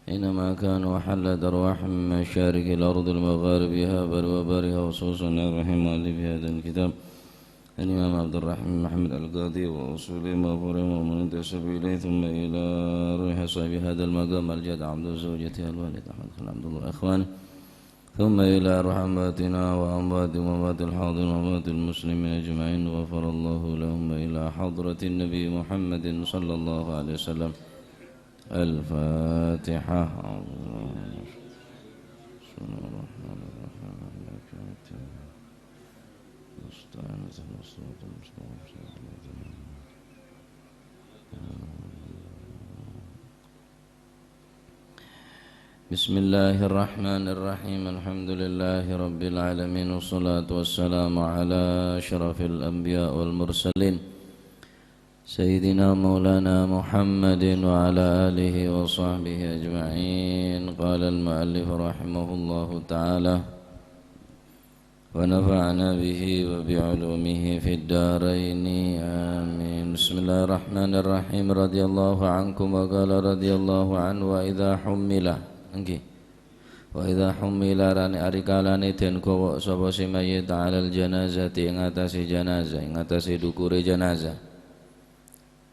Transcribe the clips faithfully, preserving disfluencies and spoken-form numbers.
أينما كانوا حلت أرواحهم من مشارق الأرض لمغاربها بر وبرها، وخصوصا أرواح مؤلف هذا الكتاب الإمام عبد الرحيم محمد القاضي وأصوله وفروعه ومن انتسب إليه، ثم إلى روح صاحب هذا المقام الجد عبد زوجته الوالد أحمد خليل عبد الله إخوانه، ثم إلى أرواح أمواتنا وأموات وأموات الحاضرين وأموات المسلمين أجمعين، غفر الله لهم، وإلى حضرة النبي محمد صلى الله عليه وسلم. الفاتحة. بسم الله الرحمن الرحيم. بسم الله الرحمن الرحيم. الحمد لله رب العالمين، والصلاة والسلام على أشرف الأنبياء والمرسلين، سيدنا مولانا محمد وعلى آله وصحبه أجمعين. قال المؤلف رحمه الله تعالى، ونفعنا به وبعلومه في الدارين، آمين. بسم الله الرحمن الرحيم. رضي الله عنكم، وقال رضي الله عنه، وإذا حمل. Nggih. Wa idza humila, lan ari kalane den gowo sapa se mayit, alal janazati, ing atase janazah, ing atase dukure janazah.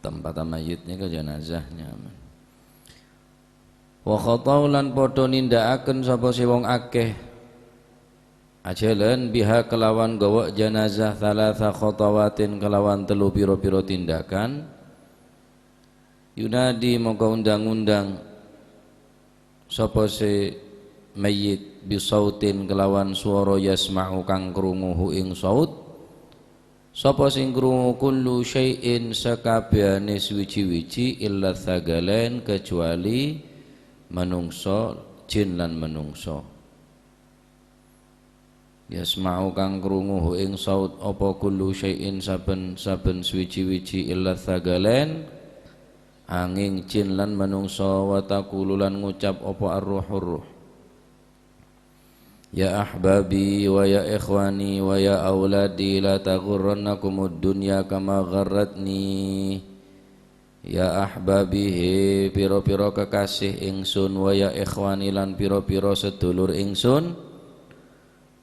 Tempat mayitnya ke janazahnya. Wa khatau, lan padha nindakaken sapa se wong akeh. Ajalan biha kelawan gowo janazah, thalatha khatawatin, kelawan telu pira-pira tindakan. Yunadi, mongko undang-undang sapa se mayit, bisautin, kelawan swara, yasma'u, kang krungu, hu, ing saut. Sapa sing krungu, kullu syai'in, sakabehane suwiji-wiji, illa tsaqalain, kecuali manungsa, jin lan manungsa. Yasma'u, kang krungu, hu, ing saut, apa kullu syai'in, saben-saben suwiji-wiji, illa tsaqalain, anging jin lan manungsa, wa taqulu, lan ngucap apa ar-ruhur ruh. Ya ahbabi wa ya ikhwani wa ya auladi, la taghurrannakumud dunya kama gharratni. Ya ahbabi, he pira-pira kekasih ingsun, wa ya ikhwani, lan pira-pira sedulur ingsun,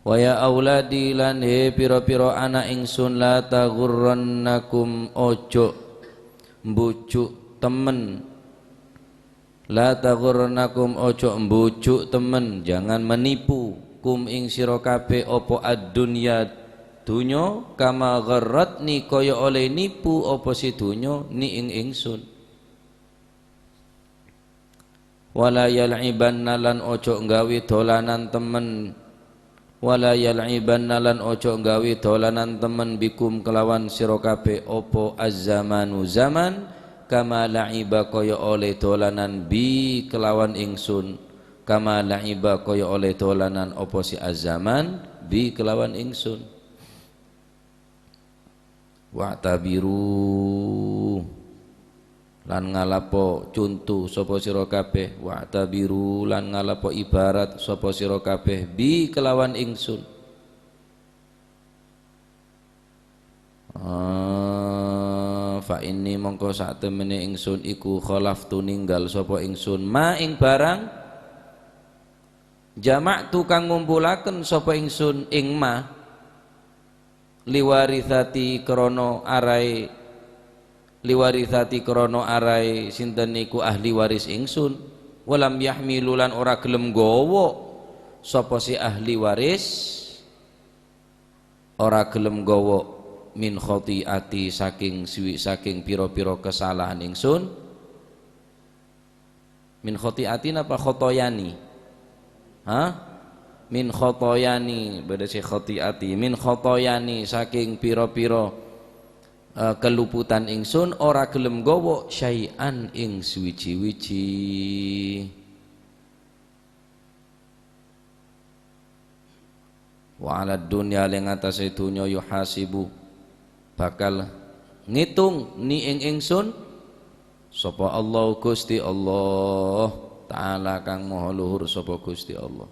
wa ya auladi, lan he pira-pira ana' ingsun, la taghurrannakum, ojo mbujuk temen. La taghurrannakum, ojo mbujuk temen, jangan menipu, kum, ing sira kabeh, apa ad-dunya, dunya, kama gharratni, kaya oleh nipu apa si dunya, ni, ing ingsun. Wala yal'ibanna, lan ojo nggawe dolanan temen. Wala yal'ibanna, lan ojo nggawe dolanan temen, bikum, kelawan sira kabeh, apa az-zamanu, zaman, kama la'iba, kaya oleh dolanan, bi, kelawan ingsun, kama la'iba, kaya oleh dolanan apa si az-zaman, bi, kelawan ingsun. Wa'tabiru, lan ngalapo conto sapa sira kabeh, wa'tabiru, lan ngalapo ibarat sapa sira kabeh, bi, kelawan ingsun. Ah, fa inni, mongko satemene ingsun iku, khalaftu, ninggal sapa ingsun, ma, ing barang, jama'tu, kang ngumpulaken sapa ingsun, ing ma, liwarithati, krana arae, liwarithati, krana arae sinten niku ahli waris ingsun. Walam yahmilu, lan ora gelem nggawa sapa si ahli waris, ora gelem nggawa, min khati'ati, saking siwi-, saking pira-pira kesalahan ingsun. Min khati'ati napa khotoyani? Ha? Min khotoyani, beda si khati'ati. Min khotoyani, saking pira-pira, eh, keluputan ingsun, ora gelem nggawa syai'an, ing suwiji-wiji. Wa 'alad dunya, lan ing atase dunya, yuhasibu, bakal ngitung, ni, ing ingsun, sapa Allah, Gusti Allah Ta'ala, kang maha luhur sapa Gusti Allah.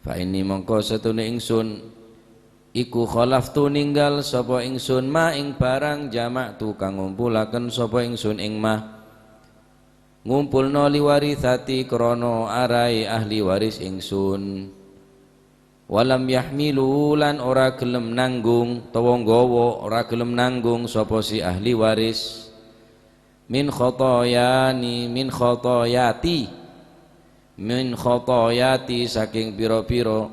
Fa inni, mongko setune ingsun iku, khalaftu, ninggal sapa ingsun, ma, ing barang, jama'tu, kang ngumpulaken sapa ingsun, ing ma, Ngumpulno li warithati krana araè ahli waris ingsun. Walam yahmilu lan ora gelem nanggung, tawa nggawa, ora gelem nanggung sapa si ahli waris. Min khotoyani, min khotoyati. Min khotoyati saking pira-pira.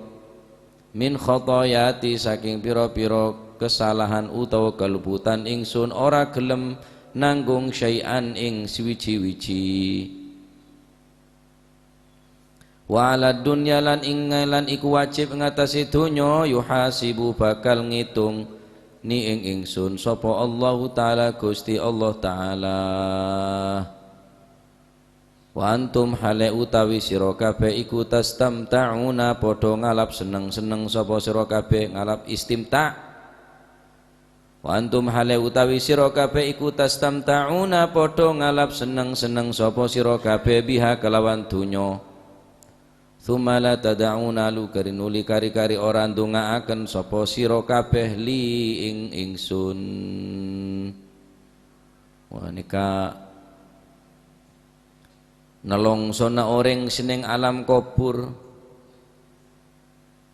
Min khotoyati saking pira-pira kesalahan utawa kaluputan ingsun ora gelem nanggung syai'an ing suwiji-wiji. Wa 'alad dunya lan ing, lan iku wajib ngatasé donya, yuhasibu bakal ngitung ni ing ingsun sapa Allahu Ta'ala, Gusti Allah Ta'ala. Wa antum hale utawi sira kabeh iku tastamta'una padha ngalap seneng-seneng sapa sira kabeh, ngalap istimta'. Wa antum hale utawi sira kabeh iku tastamta'una padha ngalap seneng-seneng sapa sira kabeh biha kalawan donya. Tsumma la tad'una lu kari nuli kari-kari ora ndongaaken sapa sira kabeh li ing ingsun. Wah, nika nelongsona oreng sè neng alam kobur.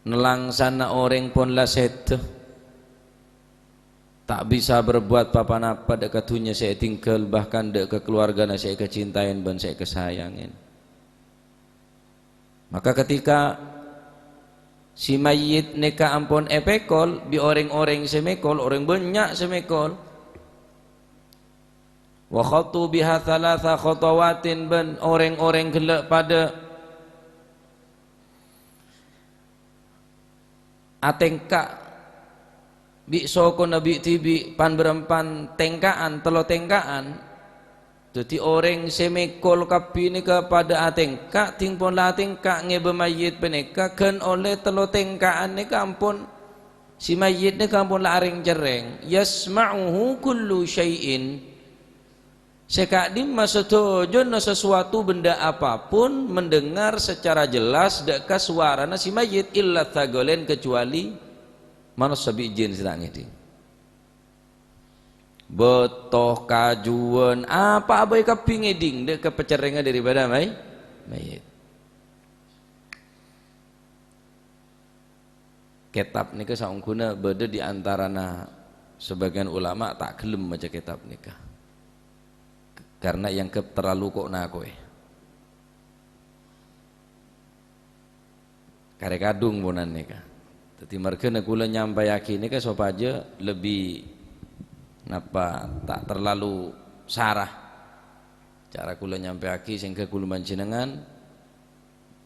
Nelangsana orèng pon la sèdhâ. Ta' bisa berbuat pa-ponapa dhâ' ka dhunnya sè ètinggal, bahkan dhâ' ka kaluwargana sè èkacintaèn bân sè èkasayangèn. Maka ketika si mayyit nèka ampon èpèkol bi' orèng-orèng sè mèkol, orèng bânnya' sè mèkol, wa khattu biha thalatha khatawatin, bân orèng-orèng ghellâ' padâ atèngka' bi' sokona bi' dhibi' pan-bârâmpan tèngka'an, tello tèngka'an. Dhâddhi orèng sè mèkol kabbhi nèka padâ atèngka', dhing pon la atèngka' ngèbâ mayyit panèka ghân ollè tello tèngka'an nèka ampon, si mayyit nèka ampon la arèng-cerrèng. Yasma'uhu kullu syai'in. Sè ka'dimma sadhâjâna sasuwatu bhendhâ apapun mendengar secara jelas dhâ' ka sowarana si mayyit, illa tsaqalain, kecuali manossa bi' jin sè ta' ngèdhing. Bâto, kajuwân, apa'a bhâi kabbhi ngèdhing dhâ' ka pacerrèngnga daripada may-, mayyit. Kètab nèka saongghuna bâdâ di antarana sabâgiyân ulama ta' ghellem maca kètab nèka. Karena èangghep terlalu ko'-nako'è. Karè kadhung ponan nèka. Dhâddhi marghâna kaulâ nyampayaghi nèka sopajâ lebbi napa ta' terlalu sarah. Cara kaulâ nyampayaghi sehingga kaulâ panjhennengngan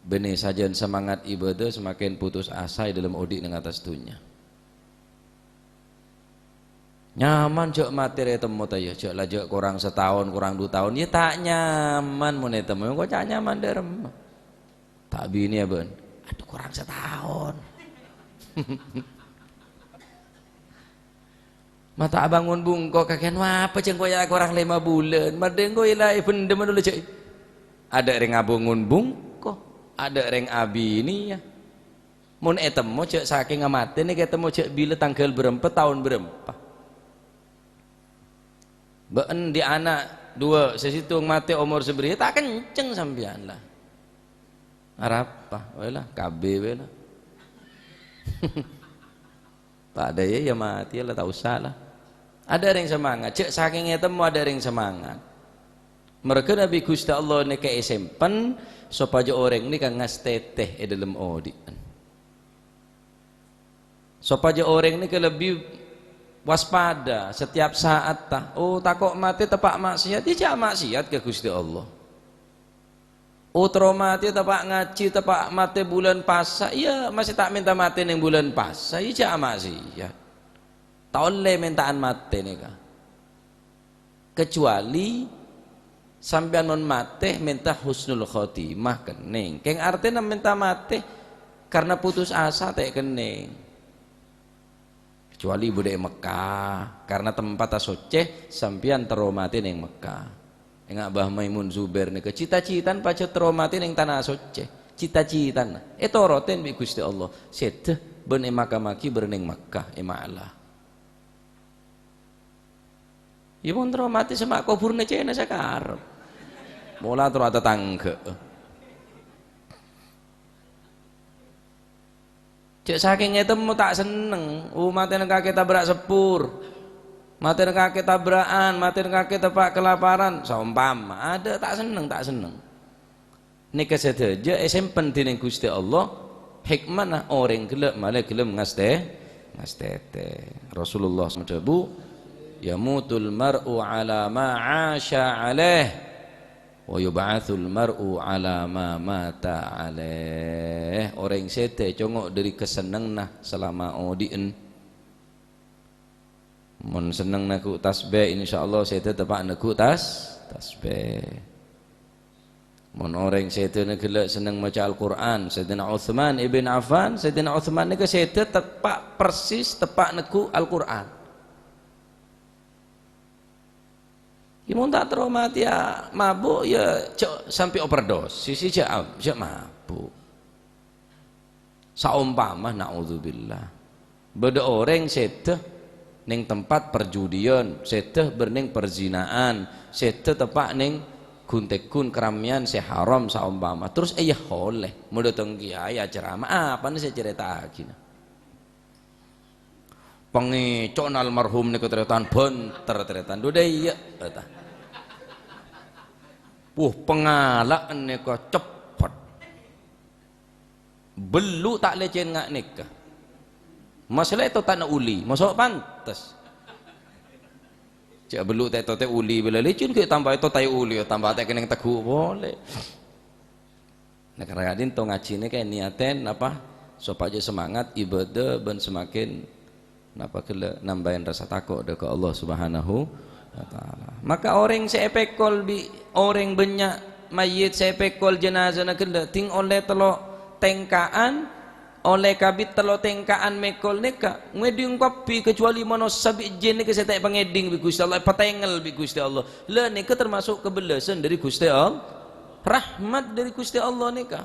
bânnè sajân semangat ibadah, semakin putus asa è dâlem odi' neng attas dhunnya. Nyaman jhâ' matè rè ètemmo ta' iyâ, jhâ' la jhâ' korang sataon, korang du taon, iyâ ta' nyaman mon ètemmo, engko' ca' nyaman dâ' remma. Ta' binèya bân, "Adhu, korang sataon." Ma' ta' abângon bungko, kakèn apa jhâ' engko' iyâ korang lèma bulân. Madheng engko' iyâ la èbhendhem dulu jhâ'. Adâ' rèng abângon bungko, adâ' rèng abinèya. Mon ètemmo jhâ' sakènga matèna, ètemmo jhâ' bilâ tangghâl bârâmpa, taon bârâmpa. Bâ'en di' ana' duwâ', sè sèttong matè omor sabâriyâ, ta' kencèng sampèyan la. Arapa, wè la, K B wè la. Padâ iyâ, iyâ matè la, ta' osa la. Adâ' rèng semangat, jhâ' sakèng ètemmo adâ' rèng semangat. Marghâna bi' Ghustè Allah nèka èsempen sopajâ orèng nèka ngastètè è dâlem odi'ân. Sopajâ orèng nèka lebbi waspada setiap saat, ta. Oh, tako' matè teppa' maksiat, iyâ jhâ' maksiat ka Ghustè Allah. Oh, terro matè teppa' ngajhi, teppa' matè bulân pasa, iyâ masè ta' mènta matè neng bulân pasa, iyâ jhâ' maksiat. Ta' ollè mènta'an matè nèka. Kecuali sampèyan mon matè mènta husnul khotimah, kennèng. Kèng artèna mènta matè karena putus asa, ta' kennèng. Kecuali bâdâ è Mekkah, karena tempatta soccè, sampèyan terro matè neng Mekkah. Enga' Mbah Maimun Zubair nèka cita-citana pajhât terro matè neng Tana Soccè. Cita-citana. Ètorotè bi' Ghustè Allah. Sèdhâ bân èmakamaghi bâreng neng Mekkah, è Ma'la. Iyâ, mon terro matè sè ma' kobhurrâ cèna sakarep. Mola terro atatangghâ. Jhâ' sakèng ètemmo ta' senneng. Oh, matèna kakè tabrak seppur. Matèna kakè tabra'an, matèna kakè teppa' kalaparan. Saompama, adâ' ta' senneng, ta' senneng. Nèka sadhâjâ èsempen dhinèng Ghustè Allah, hikmana orèng ghellâ' malè ghellem ngastè-, ngastètè. Rasulullah adhâbu, "Yamutul mar'u ala ma 'asya alaih, wa yub'atsul mar'u ala ma mata alaih." Orèng sèdhâ ècongo' dâri kasennengnganna salama odi'en. Mon senneng neggu' tasbih, insyaallah sèdhâ teppa' neggu' tas-, tasbih. Mon orèng sèdhâna ghellâ' senneng maca Al-Qur'an, Sayyidina Utsman ibn Affan, Sayyidina Utsman nèka sèdhâ teppa' persis, teppa' neggu' Al-Qur'an. Yâ, mon ta' terro matèya mabuk, yâ jhâ' sampè' overdosis, jhâ', jhâ' mabuk. Saompama, naudzubillah, bâdâ orèng sèdhâ neng tempat perjudian, sèdhâ bâr neng perzinaan, sèdhâ teppa' neng ghun-tèghun keramaian sè haram saompama, terros èyaholè, mon dâteng kiai acaramah, apana sè ècarèta'aghina? Pangèco'na almarhum nèko tarètan bhânter tarètan. Dhu dâ' iyâ, ta. Wuh, pangala'an nèko ceppet. Bellu' ta' lècèn nga' nèka. Masalah èto tana uli, maso' pantes. Jhâ' bellu' ta' èto ta' uli, bilâ lècèn ghi' tamba èto ta' uli, tamba ta' kennèng teggu' polè. Nah, karana ka'dinto ngajhina kè niyatèn napa? Sopajâ semangat ibadah bân semakin napa ghellâ' nambâi rasa tako' dâ' ka Allah Subhanahu wa Ta'ala. Maka orèng sè èpèkol bi' orèng bânnya', mayyit sè èpèkol jenazana ghellâ' ding ollè tello' tèngka'an, ollè kabit tello' tèngka'an mèkol nèka, ngèdhing kabbhi kecuali manossa bi' jin nèka sè ta' èpangèdhing bi' Ghustè Allah, èpatèngèl bi' Ghustè Allah. La nèka termasuk kabellâsân dâri Ghustè Allah. Rahmat dâri Ghustè Allah nèka.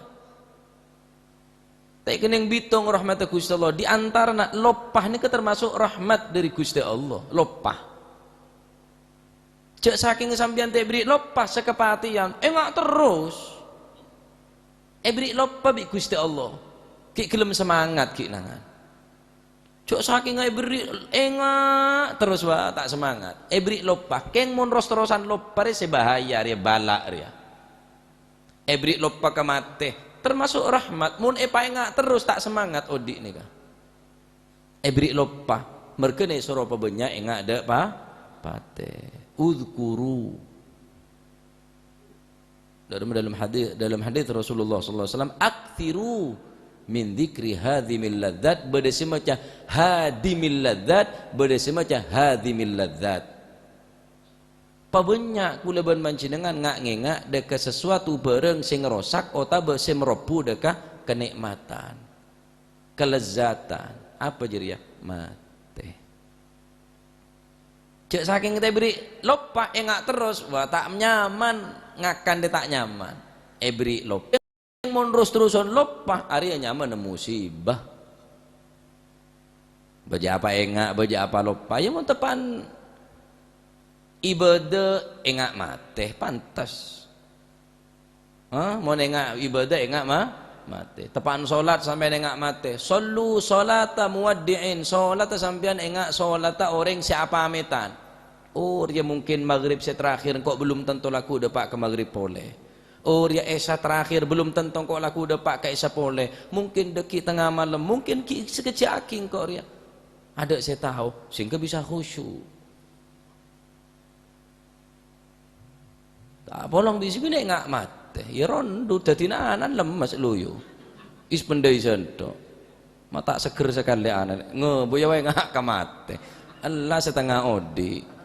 Ta' kennèng bitong rahmatta Ghustè Allah. Di antarana loppa nèka termasuk rahmat dâri Ghustè Allah. Loppa. Jhâ' sakèng sampèyan ta' èberri' loppa sakapatèyan, enga' terros. Èberri' loppa bi' Ghustè Allah. Ghi' ghellem semangat ghi' nangan. Jhâ' sakènga èberri' enga' terros, wa, ta' semangat. Èberri' loppa. Kèng mon ros-terrosan loppa rè sè bahaya rèya, bâlâ' rèya. Èberri' loppa ka matè, termasuk rahmat. Mon èpaènga' terros ta' semangat odi' nèka. Èberri' loppa, merghâna èsoro pabânnya' enga' dâ' pa-, patè. Udzkuru. Dalam, dalam hadis, dalam hadis Rasulullah sallallahu alaihi wasallam, "Aktsiru min dzikri hadzimil ladzat," bâdâ sè maca hadimil ladzat, bâdâ sè maca hadzimil ladzat. Pabânnya' kaulâ bân panjhennengngan nga'-ngènga' dâ' ka sasuwatu bhârâng sè ngarosak otabâ sè marobbu dâ' ka kanè'matan, kalezzatan. Apa jârèya? Matè. Jhâ' sakèng ta' èberri' loppa, enga' terros, wa, ta' nyaman, ngakan dâ' ta' nyaman. Èberri' loppa. Mon ros-terrosan loppa, arèya nyamana musibah. Bâjâ apa enga', bâjâ apa loppa. Yâ mon teppa'an ibadah enga' matè, pantes. Hah? Mon enga' ibadah enga' ma-, matè. Teppa'an salat sampèyan enga' matè. Shallu shalata muwaddi'in. Salatta sampèyan enga' salatta orèng sè apamètan. Oh, rèya mungkin maghrib sè terakhir, engko' belum tanto lagghu' dâpa' ka maghrib polè. Oh, rèya Isya terakhir, belum tanto engko' lagghu' dâpa' ka Isya polè. Mungkin dâgghi' tengnga malem, mungkin ghi' sakejjhâ'aghi engko' rèya. Adâ' sè tao, sehingga bisa khusyuk. Ta' polong bi' sè binè' nga' matè. Yâ rondo dâddhina anan lemmes loyo. Is pendai sènto. Ma' ta' seger sakalè anan. Ngabâ yâ wae nga' ka matè. Ella satengnga odi'.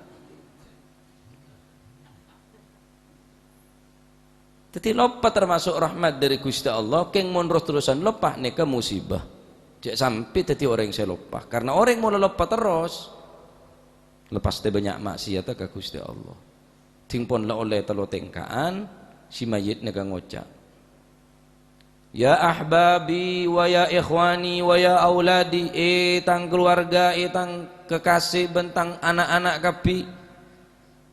Dâddhi loppa termasuk rahmat dâri Ghustè Allah, kèng mon ros-terrosan loppa nèka musibah. Jhâ' sampè' dâddhi orèng sè loppa. Karna orèng mon loppa terros, la pastè bânnya' ma'siyatta ka Ghustè Allah. Dhing pon la ollè tello tèngka'an, si mayyit nèka ngoca', "Ya ahbabi wa ya ikhwani wa ya auladi, è tang kaluwarga, è tang kekasih bân tang ana'-ana' kabbhi."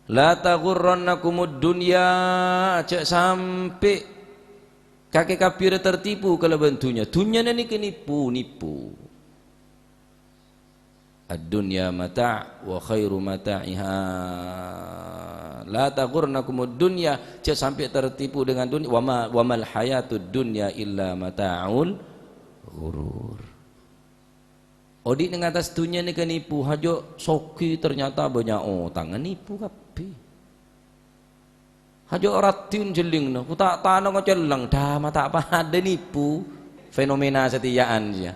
"La taghurrannakumud dunya," jhâ' sampè' kakè kabbhi rèya tertipu kalabân dhunnya. Dhunnyana nèka nipu-nipu. "Ad-dunya mata' wa khairu mata'iha. La taghurrannakumud dunya," jhâ' sampè' tertipu dengan dunya. "Wa ma, wa mal hayatud dunya illa mata'ul ghurur." Odi' neng attas dhunnya nèka nipu, hajâ' soghi ternyata bânnya' otangnga, nipu kabbhi. Hajâ' raddhin jhellingna, ku ta' tana ngocelleng, dâ' ma' ta' padâ nipu. Fenomena satèya'an, ya.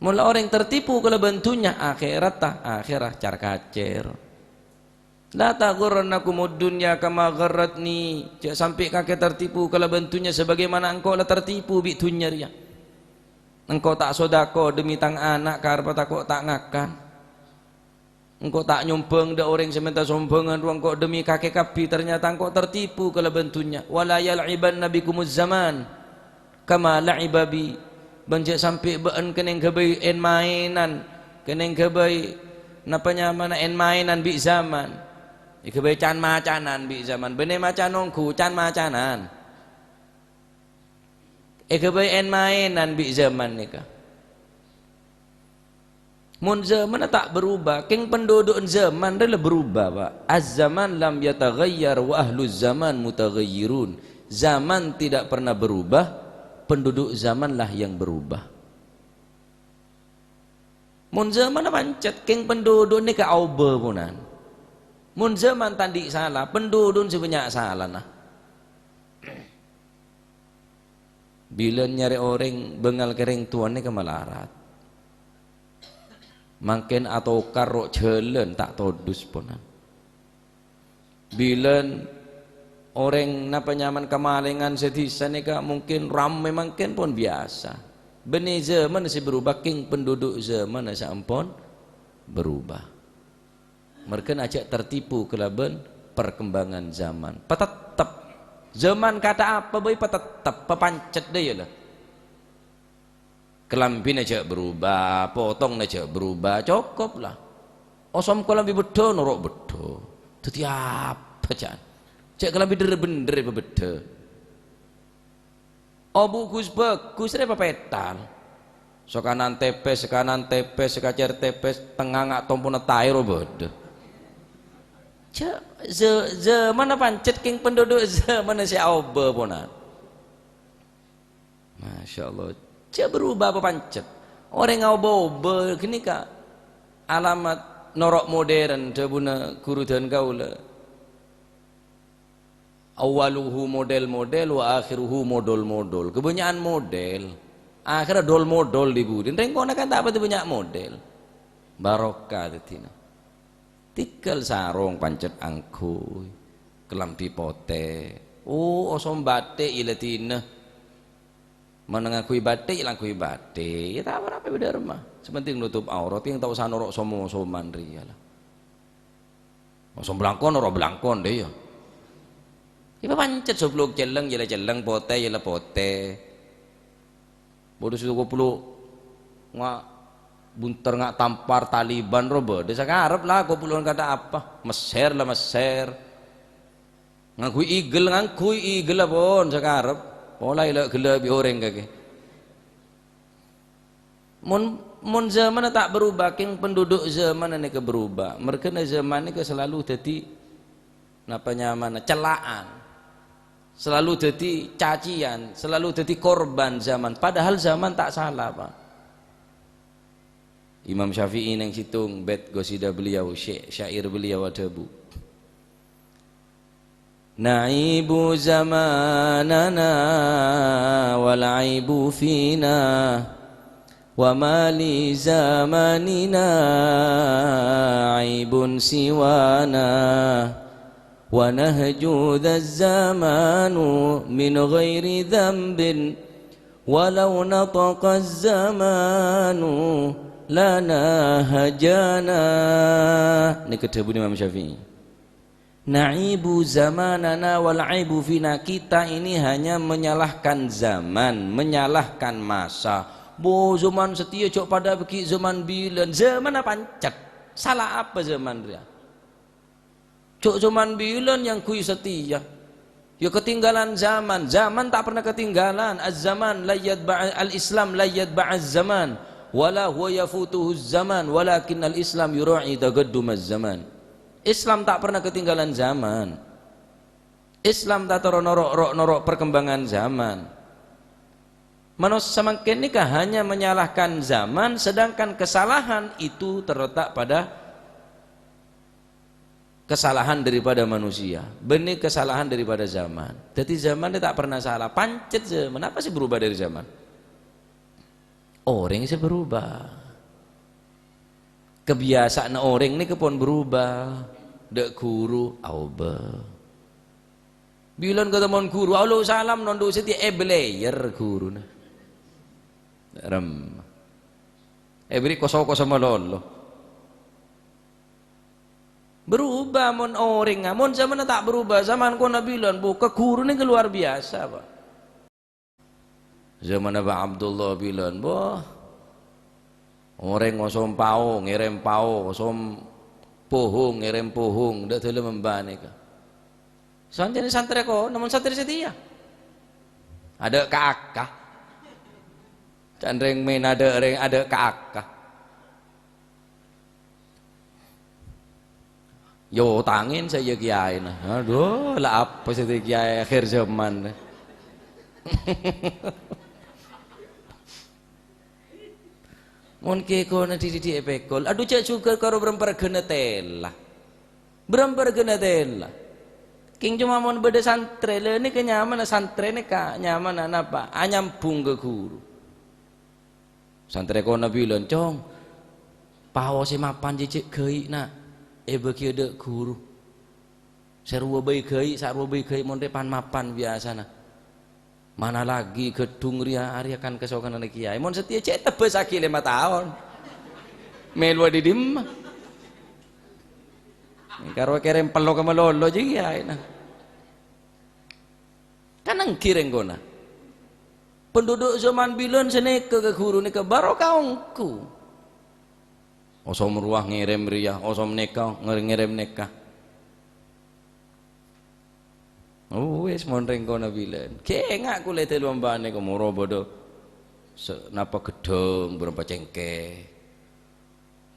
Mon la orèng tertipu kalabân dhunnya, akhèratta, akhèra car-kacèr. "La taghurrannakumud dunya kama gharratni," jhâ' sampè' kakè tertipu kalabân dhunnya sebagaimana engko' la tertipu bi' dhunnya rèya. "Engko' ta' sodako demi tang ana', karebbhâ tako' ta' ngakan. Engko' ta' nyombhâng dâ' orèng sè mènta sombhângan rowa engko' demi kakè kabbhi, ternyata engko' tertipu kalabân dhunnya." "Wa la yal'ibanna bikumuz zaman kama la'iba bi," bân jhâ' sampè' bâ'ân kennèng ghâbây en-maènan, kennèng ghâbây napa nyamana en-maènan bi' zaman. Èghâbây can-macanan bi' zaman. Bânnè macan ongghu, can-macanan. Èghâbây en-maènan bi' zaman nèka. Mon zamanna ta' berubah, kèng penduduk zaman rèya la berubah, Pak. "Az-zaman lam yataghayyar wa ahluz zaman mutaghayyirun." Zaman tidak pernah berubah, penduduk zamanlah yang berubah. Mon zamanna pancet, kèng penduduk nèka aobâ ponan. Mon zaman ta' andi' sala, penduduk sè bânnya' salana. Bilân nyarè orèng bângal ka rèng towana nèka malarat. Mangkèn atokar ro' jhâlân ta' todus ponan. Bilân orèng napa nyamana kamalèngan sè dhisa nèka mungkin rammè mangkèn pon biyasa. Bânnè zaman sè berubah, kèng penduduk zaman sè ampon berubah. Mèrghâna jhâ' tertipu kalabân perkembangan zaman. Patettep. Zaman kata apa bhâi patettep, papancet dâ' iyâ la. Kalambhina jhâ' berubah, potongnga jhâ' berubah, cokop la. Osom kalambhi beddhâ, noro' beddhâ. Dhâddhi apa, jhân? Jhâ' kalambhi dhâr-bhendhâr èpabheddhâ. Obu gus-bhâgus rè pèpètal. Sè kanan tèpès, sè kanan tèpès, sè kacèr tèpès, tengnga nga' tompona taè ro bâdâ. Jhâ-, zâ-, zamanna pancet kèng penduduk zamanna sè aobâ ponan. Masya Allah. Jhâ' berubah apa pancet? Orèng aobâ-obâ ghânèka alamat noro' modern, dhâbuna ghuru dân kaulâ. "Awwaluhu model-model, wa akhiruhu modol-modol." Kebanyakan model. Akhirnya dol-modol di budin. Rèng kona kan ta' patè bânnya' model. Barokah dhâddhina. Tèghâl sarong pancet angghuy. Kalambhi potè. Oh, osom batik iyâ la dhina. Mon ngangghuy batik, iyâ la ngangghuy batik. Iyâ ta' apa-apa, bâdâ rèmma. Sè penting nutup aurat, iyâ ta' osa noro' som-osoman rèya la. Osom blangkon, oro' blangkon, dâ' iyâ. Iyâ pancet soblok celleng, iyâ la celleng, potè, iyâ la potè. Bâdâ sè koplok nga' bunter nga' tampar Taliban ro bâdâ, sakarep la koplok kata apa. Messer la messer. Ngangghuy igel, ngangghuy igel la pon sakarep. Pola ila gella bi' orèng kakè. Mon, mon zamanna ta' berubah, kèng penduduk zamanna nèka berubah. Mèrghâna zaman nèka selalu dhâddhi, napa nyamana, celaan. Selalu dhâddhi cacian, selalu dhâddhi korban zaman. Padahal zaman ta' sala, Pak. Imam Syafi'i neng sèttong bait qasidah beliau, sya-, syair beliau adhâbu, "Na'aibu zamanana wal aibu fina, wa ma li zamanina aibun siwana, wa nahju dzaz zamanu min ghairi dzanbin, walau nataqaz zamanu lana hajana." Nèka dhâbuna Imam Syafi'i. "Na'aibu zamanana wal aibu fina," kita ini hanya menyalahkan zaman, menyalahkan masa. Bo, zaman satèya jhâ' padâ bâgi zaman bilân. Zamanna pancet. Sala apa zaman rèya? Jhâ' zaman bilân ngangghuy satèya. Ya ketinggalan zaman. Zaman ta' pernah ketinggalan. Az-zaman la yatba-, al-Islam la yatba'az zaman. Wala huwa yafutuhuz zaman. Walakinnal Islam yura'i taqaddumaz zaman. Islam ta' pernah ketinggalan zaman. Islam ta' terro noro', ro-, noro' perkembangan zaman. Manossa mangkèn nèka hanya menyalahkan zaman, sedangkan kesalahan itu terletak pada kesalahan daripada manusia, bânnè kesalahan daripada zaman. Dhâddhi zaman nè ta' pernah salah, pancèt zaman. Apa sè berubah dari zaman? Orèng sè berubah. Kabiyasa'anna orèng nèka pon berubah. Dâ' ghuru aobâ. Bilân katemmo ghuru, "Alo salam, nondhu satèya," èbelleyer ghuruna. Rem. Èberri' koso-koso malolo. Berubah mon orèngnga, mon zamanna ta' berubah, zaman kona bilân, bu, ka ghuruna ke luar biasa, Pak. Zamanna Pak Abdullah bilân, wah, orèng ngosom pao, ngèrèm pao, ngosom pohong, ngèrèm pohong, dâ' dâlem emba nèka. Saonjhâna santrè kona, mon santrè satèya. Adâ' ka-aka. Can rèng mèn adâ' rèng adâ' ka-aka. Yo, tangèn sè iyâ kiyaèna. Adhu, la apa sè dhâddhi kiyaè akhir zaman? Mon kèkona dhi-, dhi-, dhi-, èpèkol, adhu, jhâ' jhughâr karo bârâmparghâna tèla. Bârâmparghâna tèla. Kèng coma mon bâdâ santrè, la nèka nyamana santrè nèka, nyamana napa? Anyambhung ka ghuru. Santrè kona bilân, "Cong, pao sè mapan jhâ' ghâi', Na', èbâghi dâ' ghuru. Sè rowa bhâi ghâi', sè rowa bhâi ghâi' mon rè pan-mapan biyasana. Mana lagi ghâdhung rèya, arèya kan kasokananna kiyaè. Mon satèya jhâ' ètebbhâsaghi lèma taon. Mèlowa dhi-, dimma? Karo kèrèm pello ka malolo jiyâ kiyaèna." Kan ènggi rèng kona. Penduduk zaman bilân sè nèka ka ghuru nèka bârâmpa ongghu. Osom rowa ngèrèm rèya, osom nèka ngèr-, ngèrèm nèka. Oh, wis mon rèng kona bilân. Kènga' kulâ tèlo embhâna nèka moro bâdâ se-, napa ghedhâng, bârâmpa cèngkè.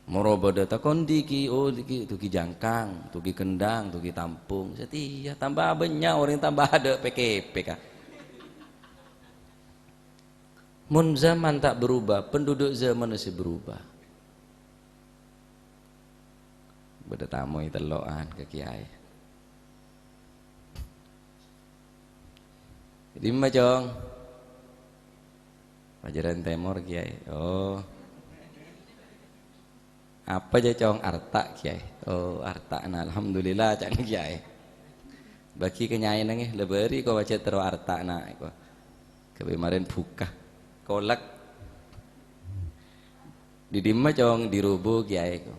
Moro bâdâ takon, "Dhi' ki, oh, dhi' ki, dhu ki jangkang, dhu ki kendhang, dhu ki tampong." Satèya tamba bânnya' orèng tamba adâ' pè-kèpè, ka. Mon zaman ta' berubah, penduduk zaman sè berubah. Bâdâ tamoy tello'an ka kiyaè. "Dimma, Cong?" "Pajhârân Tèmor, Kiyaè." "Oh. Apa jâ, Cong?" "Arta', Kiyaè." "Oh, arta'na. Alhamdulillah," ca'na kiyaè. "Bâghi ka nyaèna, ngghi, la bâri' ko pajhât terro arta'na," ko. Ghâbây marèn bhuka. Kolek. "Dhi dimma, Cong?" "Dhi robu, Kiyaè," ko.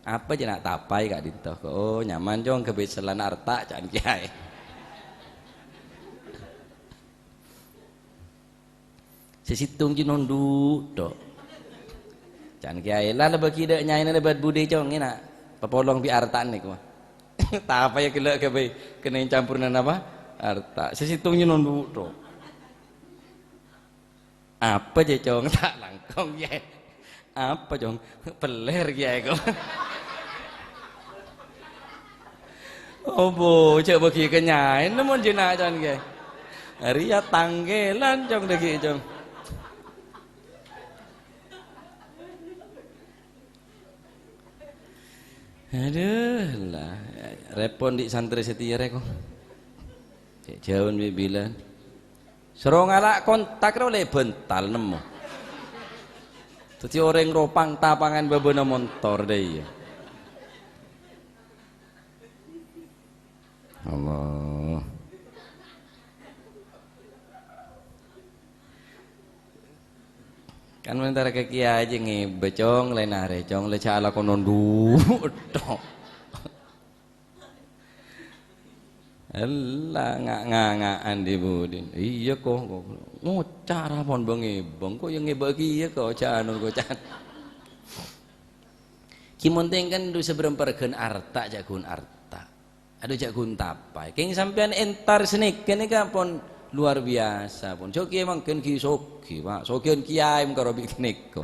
"Apa jâ, Na', tapaè ka'dinto?" "Oh, nyaman, Cong, ghâbây sellana arta'," ca'na kiyaè. "Sè sèttong jâ nondhu', Dok," ca'na kiyaè. "La, la bâghi dâ' nyaèna lèbât budi, Cong, èna'. Papolong bi' arta'na," ko. Tapaè ghellâ' ghâbây kennèng campurna napa? Arta'. "Sè sèttong jâ nondhu', Dok." "Apa jâ, Cong?" "Ta' langkong, Kiyaè." "Apa, Cong?" "Pellèr, Kiyaè," ko. "Obo, jâ' bâghi ka nyaèna mon jâ, Na', ca'na kiyaè. Arèya tangkèlan, Cong, dâggi', Cong." Adhu, la, rèpon dhi' santrè satèya rè, ko. Cè' jhâun bi' bilân. Soro ngala' kontak ro lè bântal nemmo. Dhâddhi orèng ropang tapangan bâbâna montor dâ' iyâ. Allah. Kan mentara ka kiyaè jâ ngèbâ, Cong, laèn arè, Cong, la jâ' alako nondhu' tok. Ella nga-, nga-, nga'an dhi-budhi. Iyâ, ko, ko. Ngoca' ra mon bâ ngèbâ, ko yâ ngèbâ kèya, ko, jâ' anu, ko, jâ'. Ki Monteng kan du sabârâmpa règhân arta, jhâ' ghun arta. Adhu, jhâ' ghun tapa. Kèng sampèyan entar sanèka nèka pon luar biasa, pon. Jhâ' kèya mangkèn ghi soghi, Pak. Soghiân kèyaè mèngkara bi' ghânèka.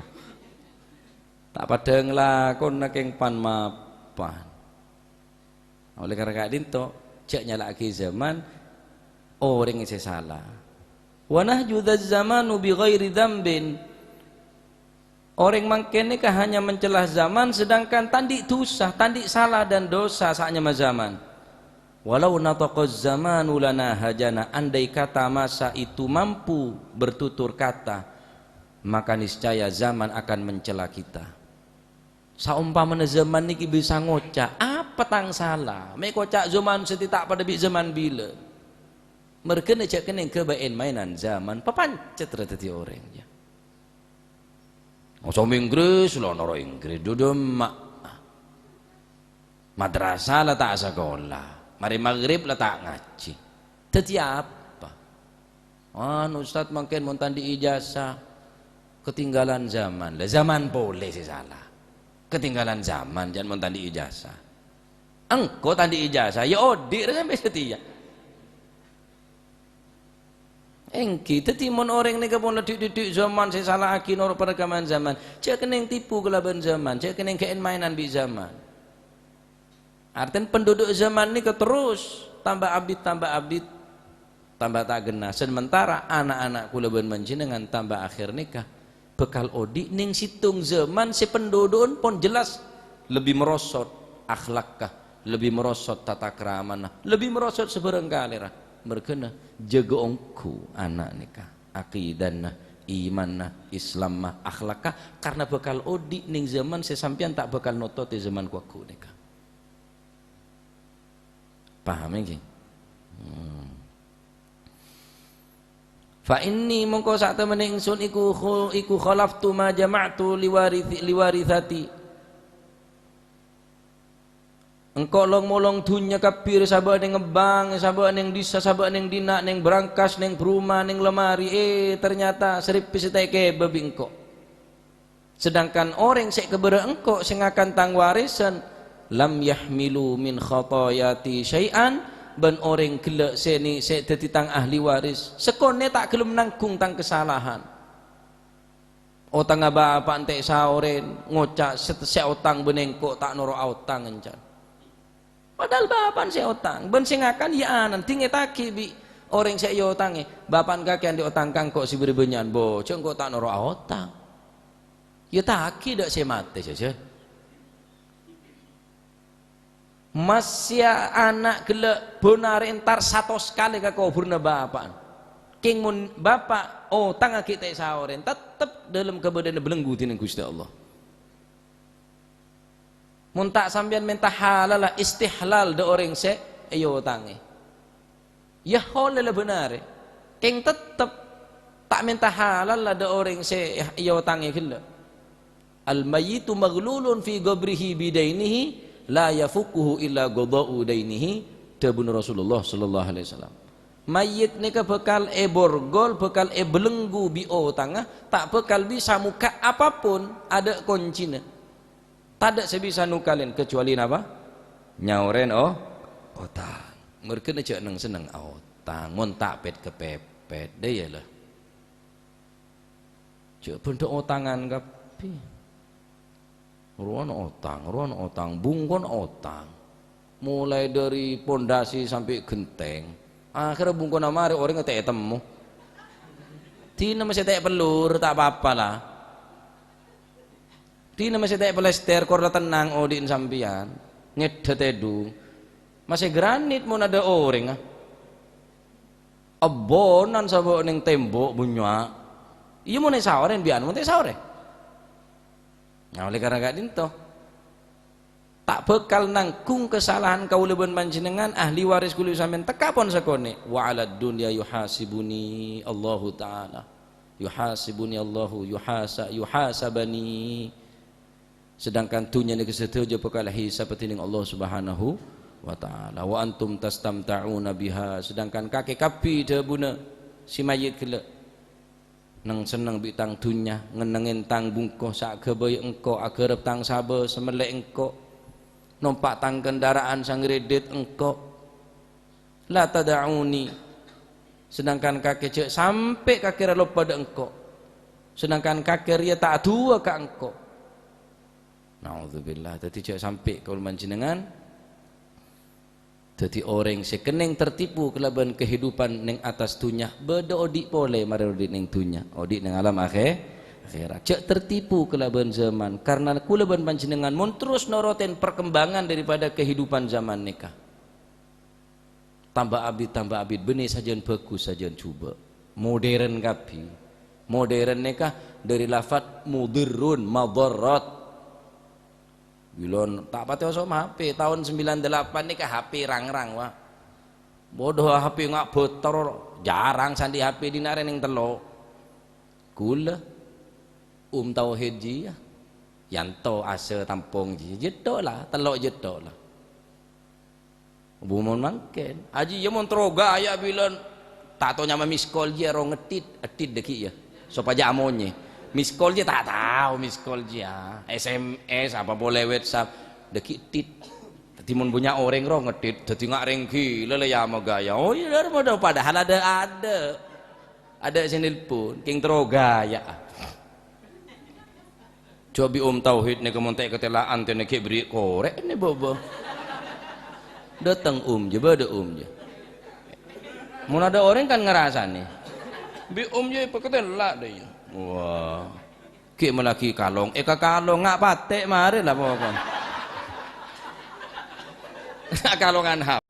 Ta' padâ nglakona kèng pan-mapan. Olè karana ka'dinto, jhâ' nyala'aghi zaman orèng sè sala. "Wa nahju dzaz zamanu bi ghairi dzambin." Orèng mangkèn nèka hanya mencela zaman, sedangkan ta' andi' dhusa, ta' andi' sala dan dosa sa'nyamana zaman. "Walau nataqaz zamanu lanahajana," andai kata masa itu mampu bertutur kata, maka niscaya zaman akan mencela kita. Saompamana zaman nèka bisa ngoca', "Apa tang sala?" Mè' koca' zaman satèya ta' padâ bi' zaman bilâ. Mèrghâna jhâ' kennèng ghâbây èn-maènan zaman, papancet ra dhâddhi orèng, ya. Osoma Inggris, la noro' Inggris, dudumma'. Madrasah la ta' sakola, marè maghrib la ta' ngajhi. Dhâddhi apa? "Anu, Ustaz, mangkèn mon ta' andi' ijazah, ketinggalan zaman." Lah, zaman polè sè sala. Ketinggalan zaman, jhân mon ta' andi' ijazah. Engko' ta' andi' ijazah, ya odi' ra sampè' satèya. Èngghi, dhâddhi mon orèng nèka pon la dhi'-dhi'-dhi' zaman sè sala'aghi noro' parkemmahan zaman, jhâ' kennèng tipu kalabân zaman, jhâ' kennèng ghâ' èn-maènan bi' zaman. Artèna penduduk zaman nèka terros tamba abit, tamba abit, tamba ta' ghenna. Sementara ana'-ana' kaulâ bân panjhennengngan tamba akhèr nèka bhâkal odi' neng sèttong zaman sè pendudukna pon jelas lebbi merosot akhlakka, lebbi merosot tata kramana, lebbi merosot sabhârâng kalèra. Mèrghâna jâgâ ongghu ana' nèka, akidana, imanna, Islamma, akhlakka, karna bhâkal odi' neng zaman sè sampèyan ta' bhâkal nototè zaman ghu-lagghu nèka. Paham, èngghi? Hmm. "Fa inni, mongko sa'temene ingsun iku khu-, iku khalaftu ma jama'tu liwarithi-, liwarithati." Engko' long-molong dunnya kabbhi, sabâ' neng bank, sabâ' neng dhisa, sabâ' neng dinna', neng brankas, neng bârumah, neng lemari, eh, ternyata saripi sè ta' èkèbâ bi' engko'. Sedangkan orèng sè èkèbârâ engko' sè ngakan tang warisan, "Lam yahmilu min khatayati syai'an," bân orèng ghellâ' sè ni-, sè dhâddhi tang ahli waris, sakonè' ta' ghellem nangghung tang kasalahan. Otangnga bapa' ente' saorèn, ngoca', "Sè, sè otang bân engko' ta' noro' aotang," èncana. Padahal bapa'na sè otang, bân sè ngakan, ya, ana'na dingngètaghi bi' orèng sè èotangè. "Bapa'na kakè andi' otang ka engko' sè bâri' bânnya'an, bo, jhâ' engko' ta' noro' aotang." Ya, taghi dâ' sè matè, jhâjhân. Massèya ana' ghellâ' bân arè entar satos kalè ka kobhurrâ bapa'na. Kèng mon bapa' otangaghi ta' èsaorèn, tettep dâlem kabâdâ'ânna belenggu dhinèng Ghustè Allah. Mon ta' sampèyan mènta halalla istihlal dâ' orèng sè èotangè. Ya, holè la bân arè. Kèng tettep ta' mènta halalla dâ' orèng sè èotangè ghellâ'. "Al-mayyitu maghlulun fi qabrihi bidainihi, la yafukkuhu illa qadha'u dainihi," dhâbuna Rasulullah sallallahu alaihi wasallam. Mayyit nèka bhâkal èborgol, bhâkal èbelenggu bi' otangnga, ta' bhâkal bisa mokka' apapun, adâ' koncina. Tadâ' sè bisa nokalè, kecuali napa? Nyaorèn o-, otang. Mèrghâna jhâ' neng-senneng aotang, mon ta' pèt-kapèpèt, dâ' iyâ la. Jhâ' bhândhâ otangan kabbhi. Rowana otang, rowana otang, bungkona otang. Mulai dâri pondasi sampè' ghentèng. Akhèrra bungkona marè orèngnga ta' ètemmo. Dina mè' sè ta' èpellur, ta' pa-apa la. Dina mè' sè ta' èplester, kor la tennang odi'na sampèyan. Ngèddhâ tèdung. Masè granit mon adâ' orèngnga. Abbhânan sabâ' neng tembok bânnya'. Iyâ mon èsaorèn bi'an, mon ta' èsaorèn. Nah, oleh karena ka'dinto, ta' bhâkal nangghung kasalahan kaulâ bân panjhennengngan, ahli waris kaulâ sampèyan, tekka pon sakonè'. "Wa 'alad dunya yuhasibuni Allahu Ta'ala. Yuhasibuni Allahu, yuhasa-, yuhasabani." Sedangkan dhunnya nèka sadhâjâ bhâkal èhisab dhinèng Allah Subhanahu wa Ta'ala. "Wa antum tastamta'una biha." Sedangkan kakè kabbhi dhâbuna sè mayyit ghellâ'. Neng-senneng bi' tang dhunnya, ngennengngè tang bungko sè aghâbây engko', aghârep tang sabâ sè mellè engko', nompa' tang kendaraan sè ngredit engko'. La tada'uni, sedangkan kakè jhâ' sampè' kakè rèya loppa dâ' engko', sedangkan kakè rèya ta' adu'a ka engko'. Naudzubillah. Dhâddhi jhâ' sampè' kaulâ panjhennengngan dhâddhi orèng sè kennèng tertipu kalabân kehidupan neng attas dhunnya, bâdâ odi' polè marè odi' neng dhunnya, odi' neng alam akhè-, akhèrat. Jhâ' tertipu kalabân zaman, karna kaulâ bân panjhennengngan mon terros norotè perkembangan daripada kehidupan zaman nèka. Tamba abit, tamba abit, bânnè sajân bhâghus, sajân jhubâ'. Modern kabbhi. Modern nèka dâri lafat mudhirrun, madharat. Bilân ta' patè osom H P, taon sembilan delapan nèka H P rang-rang, wa. Bâdâ H P nga' bâter, jhârâng sandi H P dinna' rèng tello'. Kaulâ, Om Tauhid jiyâ. Yanto asa tampong jiyâ. Jhâ' tho la, tello' jhâ' tho la. Bu mon mangkèn. Ajiyâ mon terro ghâjâ bilân. Ta' tao nyama miss call jiyâ ro ngettit, ettit dâgghi' yâ. Sopajâ amonyè. Miss call jiyâ ta' tao miss call jiyâ. S M S apa polè WhatsApp. Dâgghi' tit. Dhâddhi mon bânnya' orèng ro ngettit. Dhâddhi nga' rèng ghilâ la yâ magâjâ. Oh iyâ, dâr padâ-, padahal adâ'-adâ'. Adâ' sè nelpon. Kèng terro ghâjâ. Jhâ' bi' Om Tauhid nèka mon ta' katèla'an tènè ghi' bherri' korè' nè bâbâ. Dâteng Om jiyâ, bâdâ Om jiyâ. Mon adâ' orèng kan ngarasanè. Bi' Om jiyâ èpakatèla' dâ' iyâ. Wah. Ghi' malaghi kalong, èkakalong, nga' patè' marè la pokok. Kalongan hap.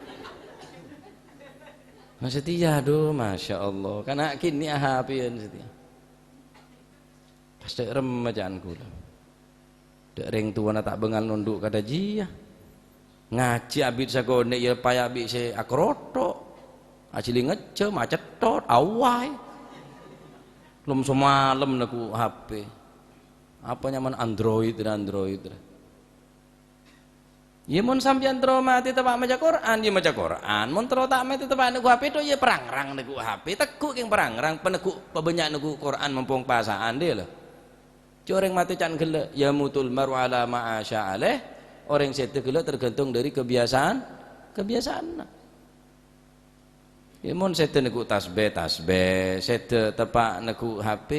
Nah, satèya, aduh, Masya Allah. Kana' kènè' ahapèyan satèya. Pas cè' remma ca'an kaulâ. Dâ' rèng towana ta' bângal nondhu' ka dhâjiyâ. Ngajhi abit sakonè' iyâ paè abit sè akorotho'. Ajhilingngejjhâm, acetthot, awai. Lom-, samalem neggu' H P. Apa nyamana Android rè, Android rè. Iyâ, mon sampèyan terro matè teppa' maca Qur'an, iyâ maca Qur'an. Mon terro ta' matè teppa' neggu' H P, tho iyâ prangrang neggu' H P. Tegghu' kèng prangrang, paneggu' pabânnya' neggu' Qur'an mompong pasa'an, dhiyâ la. Jhâ' orèng matè can ghellâ', yamutul mar'u ala ma asya alaih. Orèng sèdhâ ghellâ' tergantung dâri kebiasaan, kebiasaanna. Iyâ, mon sèdhâ neggu' tasbih, tasbih, sèdhâ teppa' neggu' H P,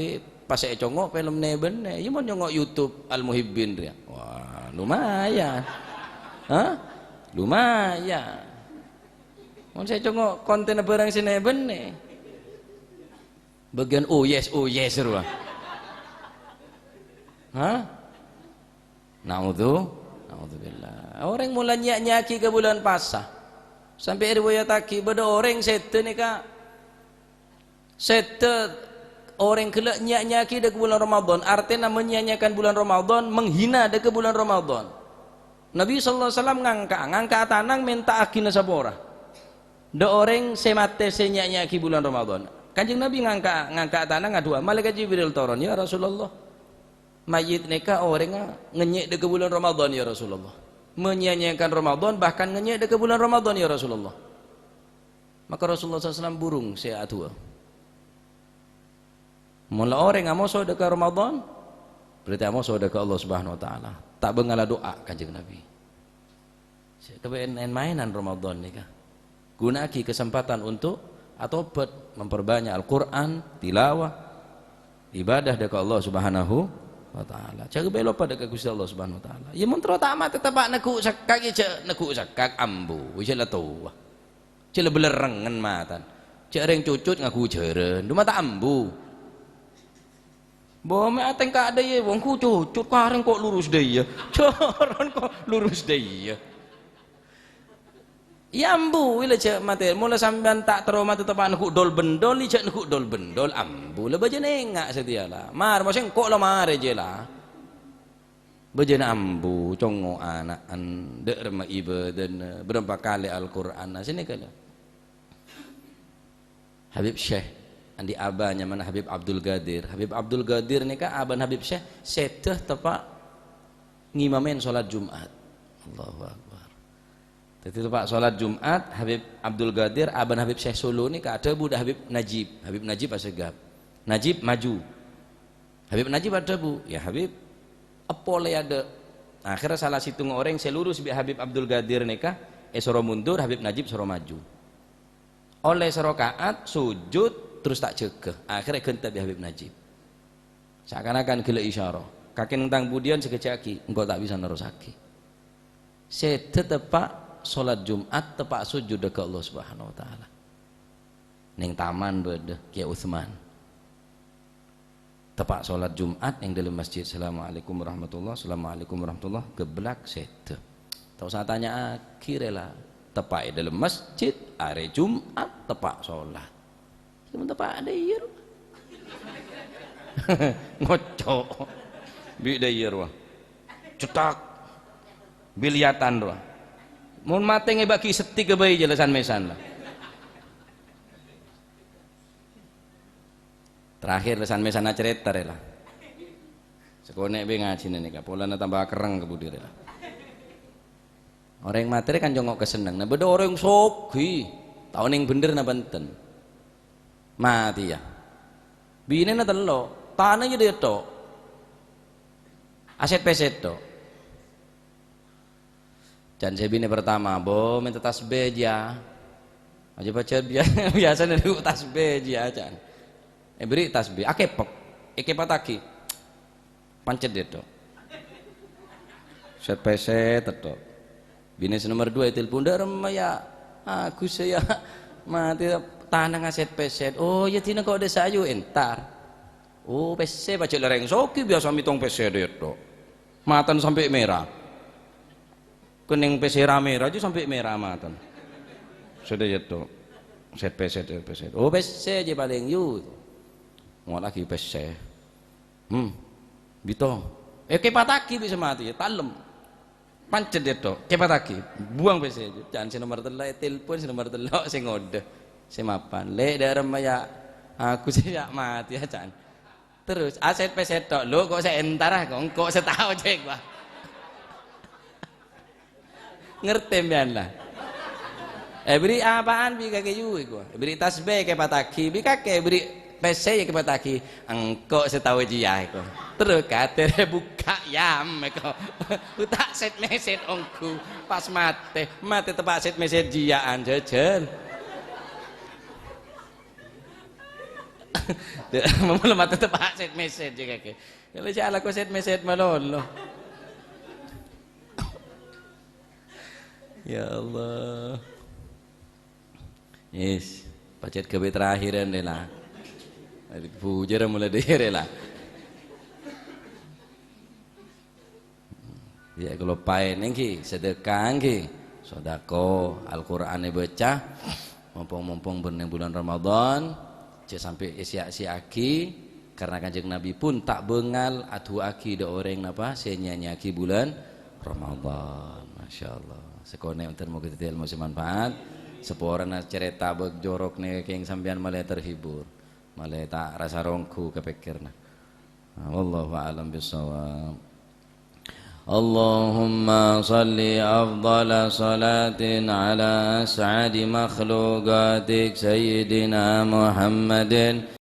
pas ècongngo' film nè-bânnè. Iyâ, mon nyongngo' YouTube Al-Muhibbin rèya. Wah, lumayan. Hah? Lumayan. Mon sè ècongngo' kontènna bhârâng sè nè-bânnè. Bâgiyân oyes-oyes rowa. Hah? Naudzu-, naudzubillah. Orèng mola nyè-nyèyaghi ka bulân pasa. Sampè' èriwayattaghi bâdâ orèng sèdhâ nèka, sèdhâ orèng ghellâ' nyè-nyèyaghi dâ' ka bulân Ramadan. Artèna menyia-nyiakan bulân Ramadan, menghina dâ' ka bulân Ramadan. Nabi sallallahu alaihi wasallam ngangka'a, ngangka'a tanang mènta'aghina sapora. Dâ' orèng sè matè sè nyè-nyèyaghi bulân Ramadan. Kanjeng Nabi ngangka'a, ngangka'a tanang adu'a, Malaikat Jibril toron, "Ya Rasulullah, mayyit nèka orèngnga ngènyè' dâ' ka bulân Ramadan, ya Rasulullah. Menyia-nyiakan Ramadan, bahkan ngènyè' dâ' ka bulân Ramadan, ya Rasulullah." Maka Rasulullah sallallahu alaihi wasallam burung sè adu'a. Mon la orèng amoso dâ' ka Ramadan, berarti amoso dâ' ka Allah Subhanahu wa Ta'ala. Ta' bângalla du'a Kanjeng Nabi. Sè kabâ'en en-maènan Ramadan nèka. Ghuna'aghi kesempatan untuk atobat, memperbanyak Al-Qur'an, tilawah, ibadah dâ' ka Allah Subhanahu wa Ta'ala. Jhâ' kabâ'en loppa dâ' ka Ghustè Allah Subhanahu wa Ta'ala. Iyâ, mon terro ta' matè teppa' neggu' sekkak, iyâ jhâ' neggu' sekkak, ambu, jhâ' la towa. Jhâ' la bâlârrengngen matan. Jhâ' rèng cucut nganggu jhârân, dhu ma' ta' ambu. Bo mè' atèngka' dâ' iyâ, wong ku cucut karèng ko' lurus dâ' iyâ. Jhârân ko' lurus dâ' iyâ. Iyâ ambu, iyâ la jhâ' matè. Mola sampèyan ta' terro matè teppa' neggu' dol-bendol, iyâ jhâ' neggu' dol-bendol, ambu. La bâjâna enga' satèya la. Mar, ma' sèngko' la marè jiyâ la. Bâjâna ambu, congngo' ana'en, dâ' remma ibâdâna, bârâmpa kalè Al-Qur'anna, sè nèka la. Habib Syekh, andi' aba nyamana Habib Abdul Qadir. Habib Abdul Qadir nèka abana Habib Syekh, sèdhâ teppa' ngimamèn salat Jumat. Allahu Akbar. Dhâddhi, teppa' salat Jumat, Habib Abdul Qadir, abana Habib Syekh Solo nèka adhâbu dâ' Habib Najib. Habib Najib Assegaf. Najib maju. Habib Najib adhâbu, "Ya Habib, èpolè adâ'." Akhèrra sala sèttong orèng sè lurus bi' Habib Abdul Qadir nèka èsoro mundur, Habib Najib soro maju. Ollè saraka'at, sujud, terros ta' jâgâ. Akhèrra èghântè bi' Habib Najib. Sakan-akan ghellâ' isyarah. "Kakè neng tang budiyân sè ghâjâ'aghi, engko' ta' bisa nerrossaghi." Sèdhâ teppa' sholat Jum'at, teppa' sujud dâ' ka Allah Subhanahu wa Ta'ala. Neng taman bâdâ Kèyaè Utsman. Teppa' sholat Jum'at neng dâlem masjid, "Assalamualaikum warahmatullah, assalamualaikum warahmatullah," geblak sèdhâ. Ta' osa tanya'aghi rè la. Teppa' è dâlem masjid, arè Jum'at, teppa' sholat. Coma teppa' dâ' iyâ, rowa. Ngoco'. Bi' dâ' iyâ, rowa. Cetak. Bi' liyatan, rowa. Mon matè ngèbâghi settè ka bhâi jhâ' san-mèsan, la. Terakhir, san-mèsan acarèta, rè, la. Sakonè' bi' ngajhina nèka, polana tamba kerrèng ka budi, rè, la. Orèng matè rè kan congo' ka sennengnga. Bâdâ orèng soghi, tao neng bhendher napa enten. Matèya. Binèna tello', tana jâ' dâ' iyâ tho'. Asèt-pèsèt tho'. Can sè binè pertama, "Bo, mènta tasbih, jiyâ." Aja pajhât biya-, biyasana dhu tasbih, jiyâ, can. Èbherri' tasbih, akèpèk, èkèpataghi. Pancet dâ' iyâ tho'. Sèt-pèsèt tho'. Binè sè nomer dua ètelpon, "Dâ' remma, yâ? Agus, yâ. Matè tanangnga sèt-pèsèt." "Oh, yâ, dina ko' dâ' sayu entar." "Oh, pèssè pajhât lorèng soghi biyasa mètong pèssè dâ' iyâ tho'. Matana sampè' mèra." Kennèng pèssè ra-mèra jâ' sampè' mèra matana. Sè dâ' iyâ tho'. Sèt-pèsèt, sèt-pèsèt. "Oh, pèssè jiyâ palèng, yu." Ngollaghi pèssè. Hmm. Bito. Èkèpataghi bi' sè matè, talem. Pancet dâ' iyâ tho'. Kèpataghi. Buwâng pèssè. Can sè nomer tello' ètelpon, sè nomer tello' sè ngodâ. Sè mapan. "Lè', dâ' remma, yâ? Aku sè yâ matè, yâ, can." Terros, "Asèt-pèsèt tho', lo, ko' sè entara, ko', engko' sè tao, cèk, wah." Ngartè sampèyan, la? Èbherri' apa'an bi' kakè yu, èko? Èbherri' tasbih, èkèpataghi. Bi' kakè èbherri' pèssè, yâ, èkèpataghi. "Engko' sè tao, jiyâ," èko. Terros katèrè bukka' yam, èko. Uta' sèt-mèsèt ongghu. Pas matè. Matè teppa' sèt-mèsèt jiyâ'ân, jhâjhân. Mula matè teppa' sèt-mèsèt, jiyâ, kakè. Kalau jiyâ alako sèt-mèsèt malolo. Ya Allah. Yes, pajhât ghâbây terakhiran dâ' la. Bujâr mula dâri la. Yâ, kaloppaè nèngghi, sedekah nèngghi, sodako, Al-Qur'an èbâca, mompong-mompong bânnè bulân Ramadan, jhâ' sampè' èsia-siaaghi, karna Kanjeng Nabi pun ta' bângal adu'aaghi dâ' orèng napa sè nya-nya'aghi bulân Ramadan. Masyaallah. Sakonè' onten moghâ dhâddhi èlmo sè manfaat. Saporana carèta bâk jorok nèka kèng sampèyan malè terhibur. Malè ta' rassa ronggu kapèkkèrna. Nah, wallahu a'lam bissawab. Allahumma shalli afdhala shalatin ala as'adi makhluqatik Sayyidina Muhammadin